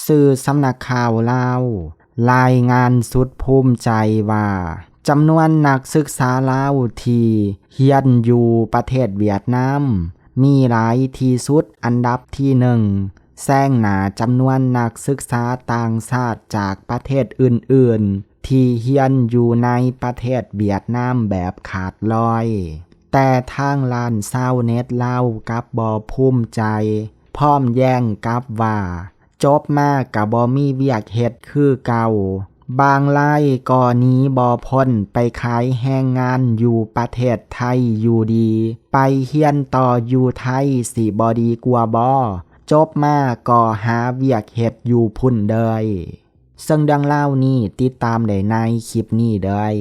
ສື່ສຳນັກຂ່າວລາວລາຍງານສຸດພູມໃຈວ່າ ຈຳນວນນັກສຶກສາລາວທີ່ຮຽນຢູ່ປະເທດຫວຽດນາມ ມີຫຼາຍທີ່ສຸດອັນດັບທີໜຶ່ງ ແຊງໜ້າຈຳນວນນັກສຶກສາຕ່າງຊາດຈາກປະເທດອື່ນໆ ທີ່ຮຽນຢູ່ໃນປະເທດຫວຽດນາມແບບຂາດລອຍ. ແຕ່ທາງດ້ານຊາວເນັດລາວກັບບໍ່ພູມໃຈ, ພ້ອມແຍ້ງກັບວ່າ ຈົບມາກະບໍ່ມີວຽກເຮັດຄືເກົ່າ, ບາງລາຍກໍໜີບໍ່ພົ້ນໄປຂາຍແຮງງານຢູ່ປະເທດໄທຢູ່ດີ, ໄປຮຽນຕໍ່ຢູ່ໄທຊິບໍ່ດີກວ່າບໍ່? ຈົບມາກໍຫາວຽກເຮັດຢູ່ພຸ້ນເດີຍ. ເຊິ່ງເລື່ອງລາວນີ້ຕິດຕາມໄດ້ໃນຄລິບນີ້ເດີຍ.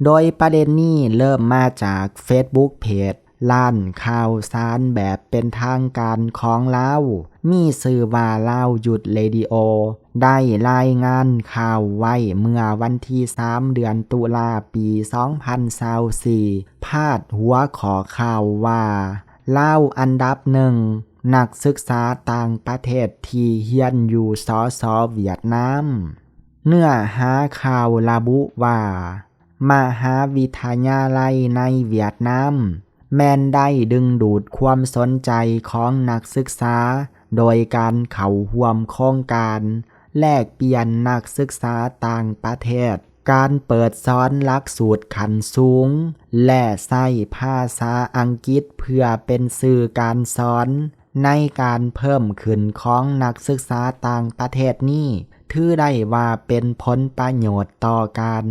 ໂດຍປະເດັນນີ້ເລີ່ມມາຈາກເຟສບຸກເພຈ ດ້ານຂ່າວສານແບບເປັນທາງການຂອງລາວ ມີຊື່ວ່າ ລາວຢຸດເຣດິໂອ ໄດ້ລາຍງານຂ່າວໄວ້ເມື່ອວັນທີສາມ ເດືອນຕຸລາ ປີສອງພັນຊາວສີ່ ພາດຫົວຂໍ້ຂ່າວວ່າ ລາວອັນດັບໜຶ່ງ ນັກສຶກສາຕ່າງປະເທດທີ່ຮຽນຢູ່ ສສ ຫວຽດນາມ. ເນື້ອຫາຂ່າວລະບຸວ່າ ມະຫາວິທະຍາໄລໃນຫວຽດນາມ ແມ່ນໄດ້ດຶງດູດຄວາມສົນໃຈຂອງນັກສຶກສາ ໂດຍການເຂົ້າຮ່ວມໂຄງການແລກປ່ຽນນັກສຶກສາຕ່າງປະເທດ, ການເປີດສອນຫຼັກສູດຂັ້ນສູງ ແລະ ໃຊ້ພາສາອັງກິດເພື່ອເປັນສື່ການສອນ. ໃນການເພີ່ມຂຶ້ນຂອງນັກສຶກສາຕ່າງປະເທດນີ້ ຖືໄດ້ວ່າເປັນຜົນປະໂຫຍດຕໍ່ການ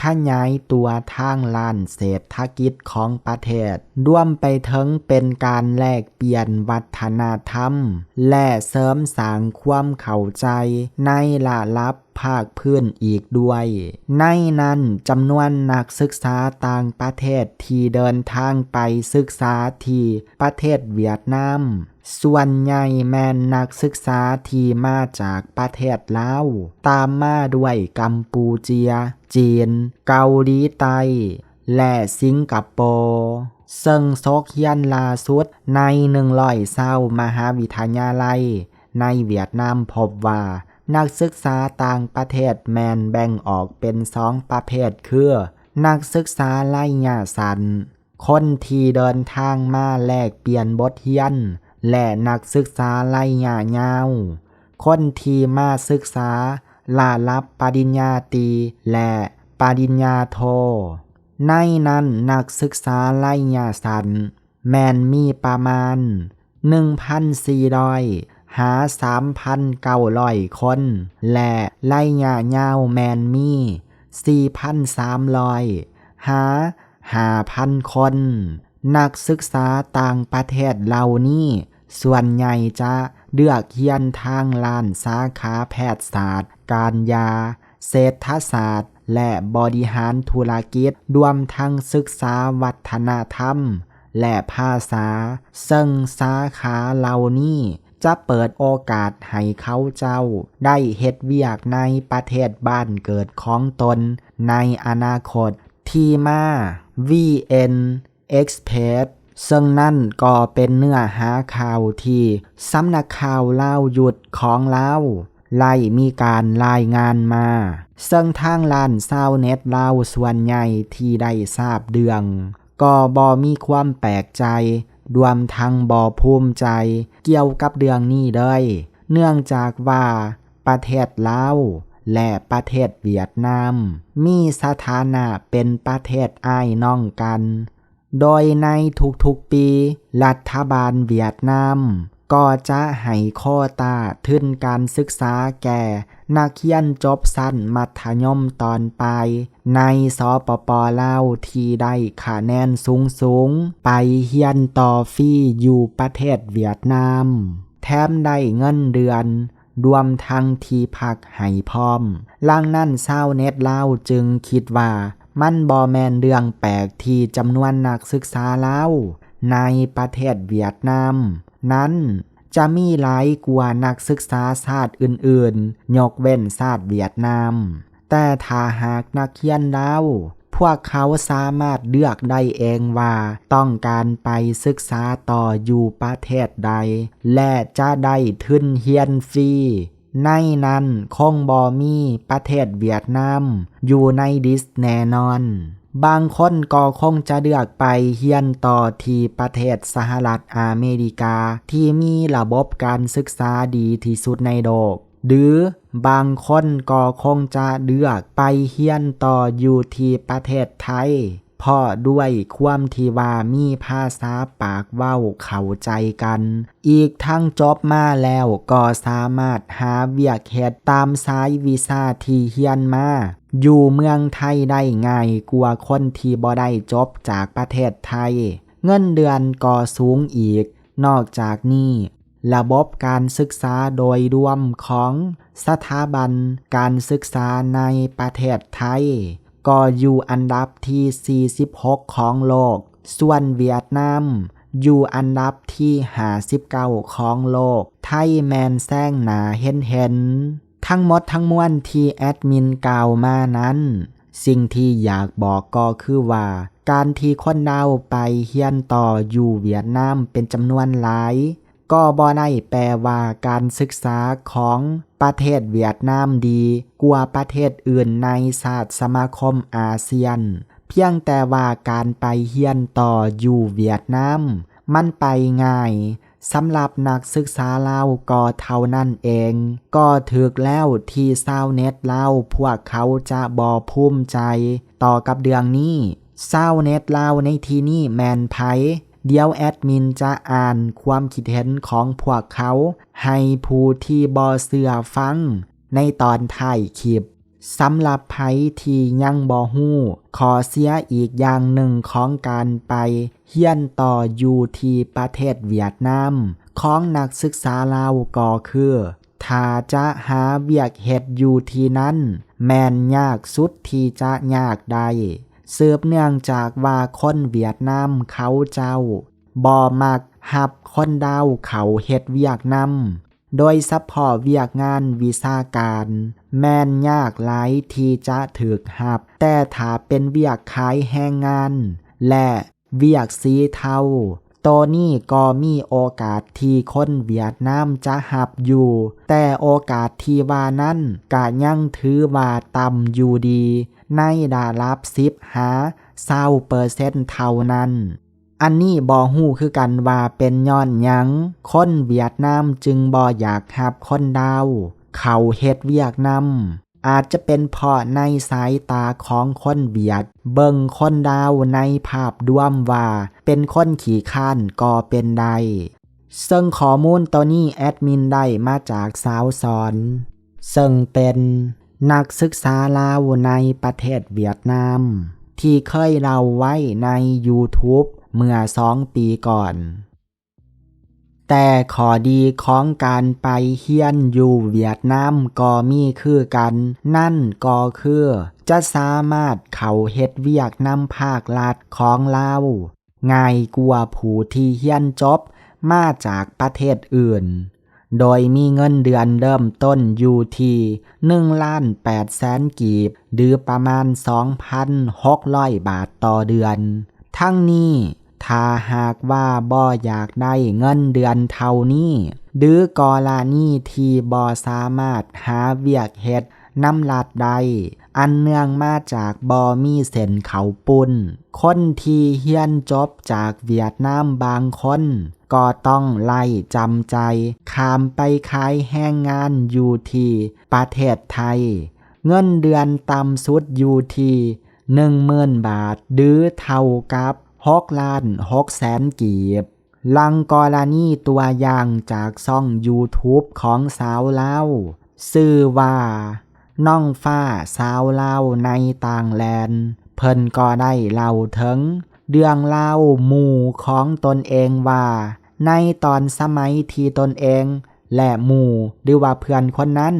ຂະຫຍາຍຕົວທາງດ້ານເສດຖະກິດຂອງປະເທດ, ລວມໄປເຖິງເປັນການແລກປ່ຽນວັດທະນະທຳ ແລະ ເສີມສ້າງຄວາມເຂົ້າໃຈໃນລະດັບ ພາກພື້ນອີກດ້ວຍ. ໃນນັ້ນ, ຈຳນວນນັກສຶກສາຕ່າງປະເທດທີ່ເດີນທາງໄປສຶກສາທີ່ປະເທດຫວຽດນາມ ສ່ວນໃຫຍ່ແມ່ນນັກສຶກສາທີ່ມາຈາກປະເທດລາວ, ຕາມມາດ້ວຍກຳປູເຈຍ, ຈີນ, ເກົາຫຼີໃຕ້ ແລະ ສິງກະໂປ, ເຊິ່ງສົກຮຽນຫຼ້າສຸດໃນໜຶ່ງຮ້ອຍຊາວມະຫາວິທະຍາໄລໃນຫວຽດນາມພົບວ່າ ນັກສຶກສາຕ່າງປະເທດແມ່ນແບ່ງອອກເປັນສອງປະເພດ ຄື ນັກສຶກສາໄລຍະສັ້ນ, ຄົນທີ່ເດີນທາງມາແລກປ່ຽນບົດຮຽນ ແລະ ນັກສຶກສາໄລຍະຍາວ, ຄົນທີ່ມາສຶກສາລະດັບປະລິນຍາຕີ ແລະ ປະລິນຍາໂທ. ໃນນັ້ນ, ນັກສຶກສາໄລຍະສັ້ນແມ່ນມີປະມານໜຶ່ງພັນສີ່ຮ້ອຍຫາສາມພັນເກົ້າຮ້ອຍຄົນ ແລະ ໄລຍະຍາວແມ່ນມີສີ່ພັນສາມຮ້ອຍຫາຫ້າພັນຄົນ. ນັກສຶກສາຕ່າງປະເທດເຫຼົ່ານີ້ ສ່ວນໃຫຍ່ຈະເລືອກຮຽນທາງດ້ານສາຂາແພດສາດ, ການຢາ, ເສດຖະສາດ ແລະ ບໍລິຫານທຸລະກິດ, ລວມທັງສຶກສາວັດທະນະທຳ ແລະ ພາສາ, ເຊິ່ງສາຂາເຫຼົ່ານີ້ຈະເປີດໂອກາດໃຫ້ເຂົາເຈົ້າໄດ້ເຮັດວຽກໃນປະເທດບ້ານເກີດຂອງຕົນໃນອະນາຄົດ. ທີ່ມາ ວີເອັນ Express ເຊິ່ງນັ້ນກໍເປັນເນື້ອຫາຂ່າວທີ່ສຳນັກຂ່າວລາວຢຸດຂອງລາວໄດ້ມີການລາຍງານມາ, ເຊິ່ງທາງດ້ານຊາວເນັດລາວສ່ວນໃຫຍ່ທີ່ໄດ້ຊາບເລື່ອງ ກໍບໍ່ມີຄວາມແປກໃຈ, ລວມທັງບໍ່ພູມໃຈກ່ຽວກັບເລື່ອງນີ້ເລີຍ, ເນື່ອງຈາກວ່າປະເທດລາວ ແລະ ປະເທດຫວຽດນາມ ມີສະຖານະເປັນປະເທດອ້າຍນ້ອງກັນ. ໂດຍໃນທຸກໆປີ, ລັດຖະບານຫວຽດນາມກໍຈະໃຫ້ໂຄຕາທຶນການສຶກສາແກ່ນັກຮຽນຈົບຊັ້ນມັດທະຍົມຕອນປາຍໃນ ສປປ ລາວ ທີ່ໄດ້ຄະແນນສູງໆ ໄປຮຽນຕໍ່ຟຣີຢູ່ປະເທດຫວຽດນາມ, ແຖມໄດ້ເງິນເດືອນ ລວມທັງທີ່ພັກໃຫ້ພ້ອມ. ດັ່ງນັ້ນ ຊາວເນັດລາວຈຶ່ງຄິດວ່າ ມັນບໍ່ແມ່ນເລື່ອງແປກທີ່ຈຳນວນນັກສຶກສາລາວໃນປະເທດຫວຽດນາມນັ້ນ ຈະມີຫຼາຍກວ່ານັກສຶກສາຊາດອື່ນໆ, ຍົກເວັ້ນຊາດຫວຽດນາມ. ແຕ່ຖ້າຫາກນັກຮຽນລາວ ພວກເຂົາສາມາດເລືອກໄດ້ເອງວ່າຕ້ອງການໄປສຶກສາຕໍ່ຢູ່ປະເທດໃດ ແລະ ຈະໄດ້ທຶນຮຽນຟຣີ. ໃນນັ້ນຄົງບໍ່ມີປະເທດຫວຽດນາມຢູ່ໃນລິສແນ່ນອນ. ບາງຄົນກໍຄົງຈະເລືອກໄປຮຽນຕໍ່ທີ່ປະເທດສະຫະລັດອາເມລິກາ ທີ່ມີລະບົບການສຶກສາດີທີ່ສຸດໃນໂລກ. ຫຼືບາງຄົນກໍຄົງຈະເລືອກໄປຮຽນຕໍ່ຢູ່ທີ່ປະເທດໄທ ເພາະດ້ວຍຄວາມທີ່ວ່າມີພາສາປາກເວົ້າເຂົ້າໃຈກັນ, ອີກທັງຈົບມາແລ້ວກໍສາມາດຫາວຽກເຮັດຕາມສາຍວິຊາທີ່ຮຽນມາຢູ່ເມືອງໄທໄດ້ງ່າຍກວ່າຄົນທີ່ບໍ່ໄດ້ຈົບຈາກປະເທດໄທ. ເງິນເດືອນກໍສູງອີກ. ນອກຈາກນີ້, ລະບົບການສຶກສາໂດຍລວມຂອງສະຖາບັນການສຶກສາໃນປະເທດໄທກໍຢູ່ອັນດັບທີສີ່ສິບຫົກຂອງໂລກ, ສ່ວນຫວຽດນາມຢູ່ອັນດັບທີຫ້າສິບເກົ້າຂອງໂລກ. ໄທແມ່ນແຊງໜ້າເຫັນໆ. ທັງໝົດທັງມວນທີ່ແອດມິນກ່າວມານັ້ນ, ສິ່ງທີ່ຢາກບອກກໍຄືວ່າ ການທີ່ຄົນລາວໄປຮຽນຕໍ່ຢູ່ຫວຽດນາມເປັນຈຳນວນຫຼາຍ ກໍບໍ່ໄດ້ແປວ່າການສຶກສາຂອງປະເທດຫວຽດນາມດີກວ່າປະເທດອື່ນໃນຊາດສະມາຄົມອາຊຽນ, ພຽງແຕ່ວ່າການໄປຮຽນຕໍ່ຢູ່ຫວຽດນາມມັນໄປງ່າຍ ສຳລັບນັກສຶກສາລາວກໍເທົ່ານັ້ນເອງ. ກໍຖືກແລ້ວທີ່ຊາວເນັດລາວພວກເຂົາຈະບໍ່ພູມໃຈຕໍ່ກັບເລື່ອງນີ້. ຊາວເນັດລາວໃນທີ່ນີ້ແມ່ນໃຜ? ດຽວແອດມິນຈະອ່ານຄວາມຄິດເຫັນຂອງພວກເຂົາໃຫ້ຜູ້ທີ່ບໍ່ເຊື່ອຟັງໃນຕອນທ້າຍຄລິບ. ສຳລັບໃຜທີ່ຍັງບໍ່ຮູ້, ຂໍ້ເສຍອີກຢ່າງໜຶ່ງຂອງການໄປຮຽນຕໍ່ຢູ່ທີ່ປະເທດຫວຽດນາມຂອງນັກສຶກສາລາວກໍຄື ຖ້າຈະຫາວຽກເຮັດຢູ່ທີ່ນັ້ນ ແມ່ນຍາກສຸດທີ່ຈະຍາກໄດ້, ສືບເນື່ອງຈາກວ່າຄົນຫວຽດນາມເຂົາເຈົ້າບໍ່ມັກຮັບຄົນລາວເຂົ້າເຮັດວຽກນຳ. ໂດຍສະເພາະວຽກງານວິຊາການແມ່ນຍາກຫຼາຍທີ່ຈະຖືກຮັບ, ແຕ່ຖ້າເປັນວຽກຂາຍແຮງງານ ແລະ ວຽກສີເທົາ, ໂຕນີ້ກໍມີໂອກາດທີ່ຄົນຫວຽດນາມຈະຮັບຢູ່, ແຕ່ໂອກາດທີ່ວ່ານັ້ນກະຍັງຖືວ່າຕ່ຳຢູ່ດີ, ໃນລະດັບສິບຫາຊາວເປີເຊັນເທົ່ານັ້ນ. ອັນນີ້ບໍ່ຮູ້ຄືກັນວ່າເປັນຍ້ອນຫຍັງຄົນຫວຽດນາມຈຶ່ງບໍ່ຢາກຮັບຄົນລາວເຂົ້າເຮັດວຽກນຳ. ອາດຈະເປັນເພາະໃນສາຍຕາຂອງຄົນຫວຽດ ເບິ່ງຄົນລາວໃນພາບລວມວ່າເປັນຄົນຂີ້ຄ້ານກໍເປັນໄດ້. ເຊິ່ງຂໍ້ມູນໂຕນີ້ແອດມິນໄດ້ມາຈາກສາວສອນ, ເຊິ່ງເປັນ ນັກສຶກສາລາວໃນປະເທດຫວຽດນາມ ທີ່ເຄີຍເລົ່າໄວ້ໃນ YouTube ເມື່ອສອງປີກ່ອນ. ແຕ່ຂໍ້ດີຂອງການໄປຮຽນຢູ່ຫວຽດນາມກໍມີຄືກັນ, ນັ້ນກໍຄືຈະສາມາດເຂົ້າເຮັດວຽກນຳພາກລັດຂອງລາວ ງ່າຍກວ່າຜູ້ທີ່ຮຽນຈົບມາຈາກປະເທດອື່ນ, ໂດຍມີເງິນເດືອນເລີ່ມຕົ້ນຢູ່ທີ່ໜຶ່ງລ້ານແປດແສນກີບ ຫຼື ປະມານສອງພັນຫົກຮ້ອຍບາດຕໍ່ເດືອນ. ທັງນີ້, ຖ້າຫາກວ່າບໍ່ຢາກໄດ້ເງິນເດືອນເທົ່ານີ້ ຫຼື ກໍລະນີທີ່ບໍ່ສາມາດຫາວຽກເຮັດນຳລັດໄດ້ ອັນເນື່ອງມາຈາກບໍ່ມີເສັ້ນເຂົ້າປຸ້ນ. ຄົນທີ່ຮຽນຈົບຈາກຫວຽດນາມບາງຄົນກໍຕ້ອງໄລ່ຈຳໃຈຂ້າມໄປຂາຍແຮງງານຢູ່ທີ່ປະເທດໄທ. ເງິນເດືອນຕ່ຳສຸດຢູ່ທີ່ໜຶ່ງໝື່ນບາດ ຫຼື ເທົ່າກັບຫົກລ້ານຫົກແສນກີບ. ຫຼັງກໍລະນີຕົວຢ່າງຈາກຊ່ອງ YouTube ຂອງສາວລາວ ຊື່ວ່າ ນ້ອງຟ້າ ສາວລາວໃນຕ່າງແດນ, ເພິ່ນກໍໄດ້ເລົ່າເຖິງເລື່ອງລາວໝູ່ຂອງຕົນເອງວ່າ ໃນຕອນສະໄໝທີ່ຕົນເອງ ແລະ ໝູ່ ຫຼືວ່າເພື່ອນຄົນນັ້ນ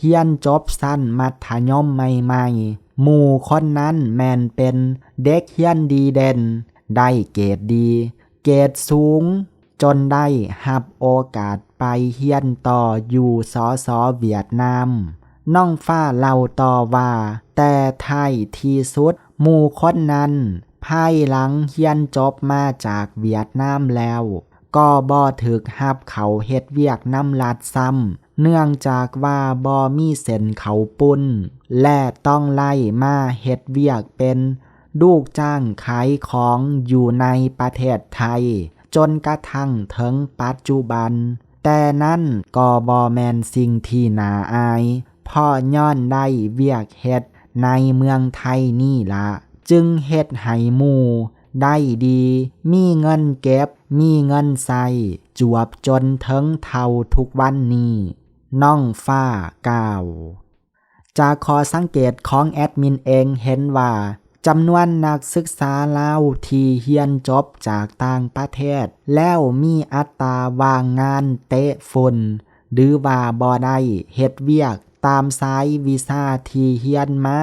ຮຽນຈົບຊັ້ນມັດທະຍົມໃໝ່ໆ, ໝູ່ຄົນນັ້ນແມ່ນເປັນເດັກຮຽນດີເດັ່ນ, ໄດ້ເກຣດດີ, ເກຣດສູງ, ຈົນໄດ້ຮັບໂອກາດໄປຮຽນຕໍ່ຢູ່ ສສ ຫວຽດນາມ. ນ້ອງຟ້າເລົ່າຕໍ່ວ່າ ແຕ່ທ້າຍທີ່ສຸດ ໝູ່ຄົນນັ້ນພາຍຫຼັງຮຽນຈົບມາຈາກຫວຽດນາມແລ້ວ ກໍບໍ່ຖືກຮັບເຂົ້າເຮັດວຽກນຳລັດຊ້ຳ ເນື່ອງຈາກວ່າບໍ່ມີເສັ້ນເຂົ້າປຸ້ນ ແລະ ຕ້ອງໄລ່ມາເຮັດວຽກເປັນລູກຈ້າງຂາຍຂອງຢູ່ໃນປະເທດໄທ ຈົນກະທັ່ງເຖິງປັດຈຸບັນ. ແຕ່ນັ້ນກໍບໍ່ແມ່ນສິ່ງທີ່ໜ້າອາຍ ເພາະຍ້ອນໄດ້ວຽກເຮັດໃນເມືອງໄທນີ້ລະ ຈຶ່ງເຮັດໃຫ້ໝູ່ໄດ້ດີ ມີເງິນເກັບ ມີເງິນໃຊ້ ຈວບຈົນເຖິງເທົ່າທຸກວັນນີ້. ນ້ອງຟ້າກ່າວ. ຈາກຂໍ້ສັງເກດຂອງແອດມິນເອງເຫັນວ່າ ຈຳນວນນັກສຶກສາລາວທີ່ຮຽນຈົບຈາກຕ່າງປະເທດ ແລ້ວມີອັດຕາວ່າງງານເຕະຝຸ່ນ ຫຼືວ່າບໍ່ໄດ້ເຮັດວຽກຕາມສາຍວິຊາທີ່ຮຽນມາ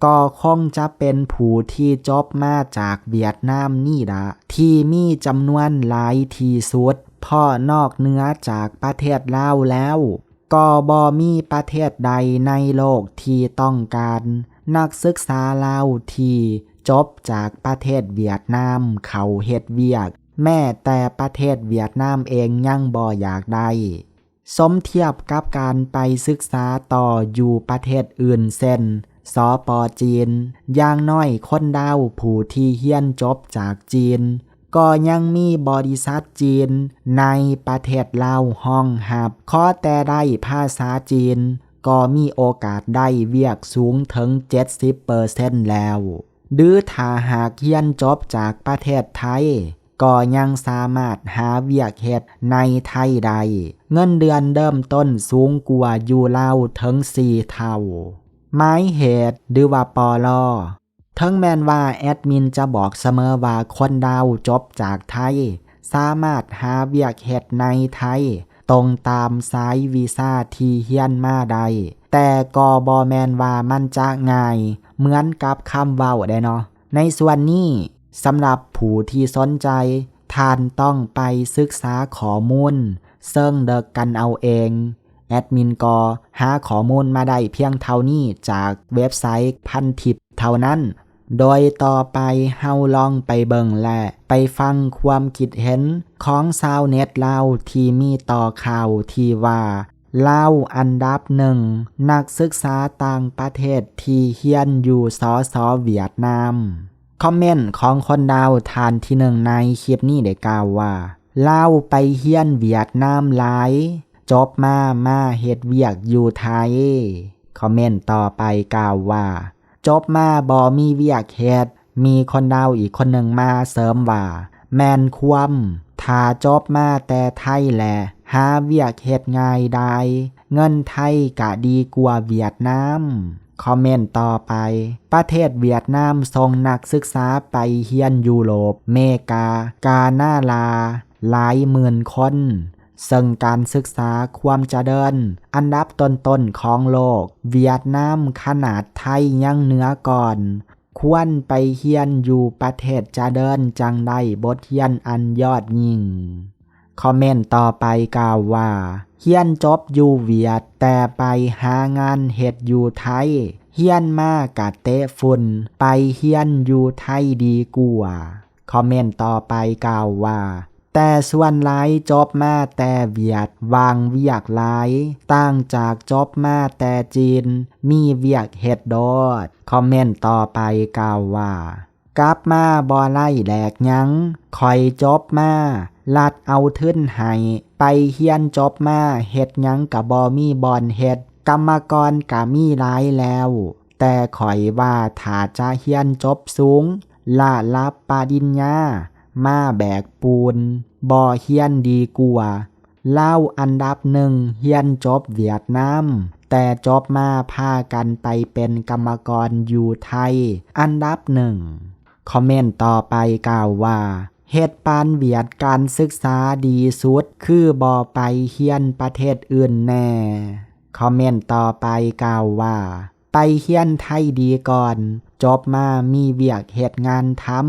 ກໍຄົງຈະເປັນຜູ້ທີ່ຈົບມາຈາກຫວຽດນາມນີ້ລະ ທີ່ມີຈຳນວນຫຼາຍທີ່ສຸດ ເພາະນອກເໜືອຈາກປະເທດລາວແລ້ວ ກໍບໍ່ມີປະເທດໃດໃນໂລກທີ່ຕ້ອງການນັກສຶກສາລາວທີ່ຈົບຈາກປະເທດຫວຽດນາມເຂົ້າເຮັດວຽກ ແມ້ແຕ່ປະເທດຫວຽດນາມເອງຍັງບໍ່ຢາກໄດ້. ສົມທຽບກັບການໄປສຶກສາຕໍ່ຢູ່ປະເທດອື່ນ ເຊັ່ນ ສປ ຈີນ, ຢ່າງໜ້ອຍຄົນລາວຜູ້ທີ່ຮຽນຈົບຈາກຈີນ ກໍຍັງມີບໍລິສັດຈີນໃນປະເທດລາວຮອງຮັບ ຂໍແຕ່ໄດ້ພາສາຈີນ ກໍມີໂອກາດໄດ້ວຽກສູງເຖິງເຈັດສິບເປີເຊັນແລ້ວ. ຫຼືຖ້າຫາກຮຽນຈົບຈາກປະເທດໄທ ກໍຍັງສາມາດຫາວຽກເຮັດໃນໄທໄດ້ ເງິນເດືອນເລີ່ມຕົ້ນສູງກວ່າຢູ່ລາວເຖິງສີ່ເທົ່າ. ໝາຍເຫດ ຫຼືວ່າ ປລ. ເຖິງແມ່ນວ່າແອດມິນຈະບອກສະເໝີວ່າຄົນລາວຈົບຈາກໄທ ສາມາດຫາວຽກເຮັດໃນໄທ ຕົງຕາມສາຍວິຊາທີ່ຮຽນມາໄດ້, ແຕ່ກໍບໍ່ແມ່ນວ່າມັນຈະງ່າຍເໝືອນກັບຄຳເວົ້າໄດ໋ເນາະ. ໃນສ່ວນນີ້, ສຳລັບຜູ້ທີ່ສົນໃຈ, ທ່ານຕ້ອງໄປສຶກສາຂໍ້ມູນເຊີງເລິກກັນເອົາເອງ. ແອດມິນກໍຫາຂໍ້ມູນມາໄດ້ພຽງເທົ່ານີ້ຈາກເວັບໄຊພັນທິບເທົ່ານັ້ນ. ໂດຍຕໍ່ໄປເຮົາລອງໄປເບິ່ງ ແລະ ໄປຟັງຄວາມຄິດເຫັນຂອງຊາວເນັດລາວທີ່ມີຕໍ່ຂ່າວທີ່ວ່າ ລາວອັນດັບໜຶ່ງ ນັກສຶກສາຕ່າງປະເທດທີ່ຮຽນຢູ່ ສສ ຫວຽດນາມ. ຄອມເມັນຂອງຄົນລາວທ່ານທີໜຶ່ງໃນຄລິບນີ້ໄດ້ກ່າວວ່າ ລາວໄປຮຽນຫວຽດນາມຫຼາຍ, ຈົບມາ ມາເຮັດວຽກຢູ່ໄທ. ຄອມເມັນຕໍ່ໄປກ່າວວ່າ ຈົບມາບໍ່ມີວຽກເຮັດ. ມີຄົນລາວອີກຄົນໜຶ່ງມາເສີມວ່າ ແມ່ນຄວາມ, ຖ້າຈົບມາແຕ່ໄທແຫຼະ ຫາວຽກເຮັດງ່າຍດາຍ, ເງິນໄທກະດີກວ່າຫວຽດນາມ. ຄອມເມັນຕໍ່ໄປ, ປະເທດຫວຽດນາມສົ່ງນັກສຶກສາໄປຮຽນຢູໂຣບ, ເມກາ, ການາດາ ຫຼາຍໝື່ນຄົນ, ເຊິ່ງການສຶກສາຄວາມຈະເລີນອັນດັບຕົ້ນໆຂອງໂລກ, ຫວຽດນາມຂະໜາດໄທຍັງເໜືອກ່ອນ, ຄວນໄປຮຽນຢູ່ປະເທດຈະເລີນຈັ່ງໄດ້ບົດຮຽນອັນຍອດຍິ່ງ. ຄອມເມັນຕໍ່ໄປກ່າວວ່າ ຮຽນຈົບຢູ່ຫວຽດ ແຕ່ໄປຫາງານເຮັດຢູ່ໄທ, ຮຽນມາກະເຕະຝຸ່ນ, ໄປຮຽນຢູ່ໄທດີກວ່າ. ຄອມເມັນຕໍ່ໄປກ່າວວ່າ ແຕ່ສ່ວນຫຼາຍຈົບມາແຕ່ຫວຽດ ວ່າງວຽກຫຼາຍ, ຕ່າງຈາກຈົບມາແຕ່ຈີນ ມີວຽກເຮັດໂດດ. ຄອມເມັນຕໍ່ໄປກ່າວວ່າ ກັບມາບໍ່ໄດ້ແລກຫຍັງ, ຂ້ອຍຈົບມາ ລັດເອົາທຶນໃຫ້, ໄປຮຽນຈົບມາເຮັດຫຍັງກະບໍ່ມີບ່ອນເຮັດ, ກຳມະກອນກະມີຫຼາຍແລ້ວ, ແຕ່ຂ້ອຍວ່າຖ້າຈະຮຽນຈົບສູງ ລະດັບປະລິນຍາ ມາແບກປູນ ບໍ່ຮຽນດີກວ່າ. ລາວອັນດັບໜຶ່ງຮຽນຈົບຫວຽດນາມ, ແຕ່ຈົບມາພາກັນໄປເປັນກຳມະກອນຢູ່ໄທອັນດັບໜຶ່ງ. ຄອມເມັນຕໍ່ໄປກ່າວວ່າ ເຮັດປານຫວຽດການສຶກສາດີສຸດ ຄືບໍ່ໄປຮຽນປະເທດອື່ນແດ່. ຄອມເມັນຕໍ່ໄປກ່າວວ່າ ໄປຮຽນໄທດີກ່ອນ, ຈົບມາມີວຽກເຮັດງານທຳ.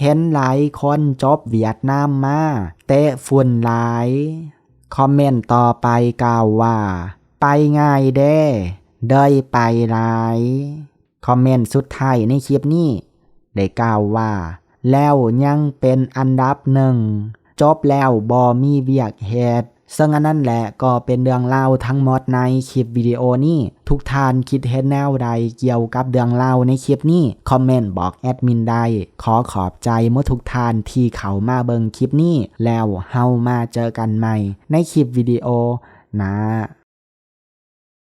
ເຫັນຫຼາຍຄົນຈົບຫວຽດນາມມາ ເຕະຝຸ່ນຫຼາຍ. ຄອມເມັນຕໍ່ໄປກ່າວວ່າ ໄປງ່າຍເດ້, ເລີຍໄປຫຼາຍ. ຄອມເມັນສຸດທ້າຍໃນຄລິບນີ້ໄດ້ກ່າວວ່າ ແລ້ວຍັງເປັນອັນດັບໜຶ່ງ ຈົບແລ້ວບໍ່ມີວຽກເຮັດ. ເຊິ່ງອັນນັ້ນແຫຼະກໍເປັນເລື່ອງລາວທັງໝົດໃນຄລິບວິດີໂອນີ້. ທຸກທ່ານຄິດເຫັນແນວໃດກ່ຽວກັບເລື່ອງລາວໃນຄລິບນີ້? ຄອມເມັນບອກແອດມິນໄດ້. ຂໍຂອບໃຈໝົດທຸກທ່ານທີ່ເຂົ້າມາເບິ່ງຄລິບນີ້ ແລ້ວເຮົາມາເຈີກັນໃໝ່ໃນຄລິບວິດີໂອໜ້າ.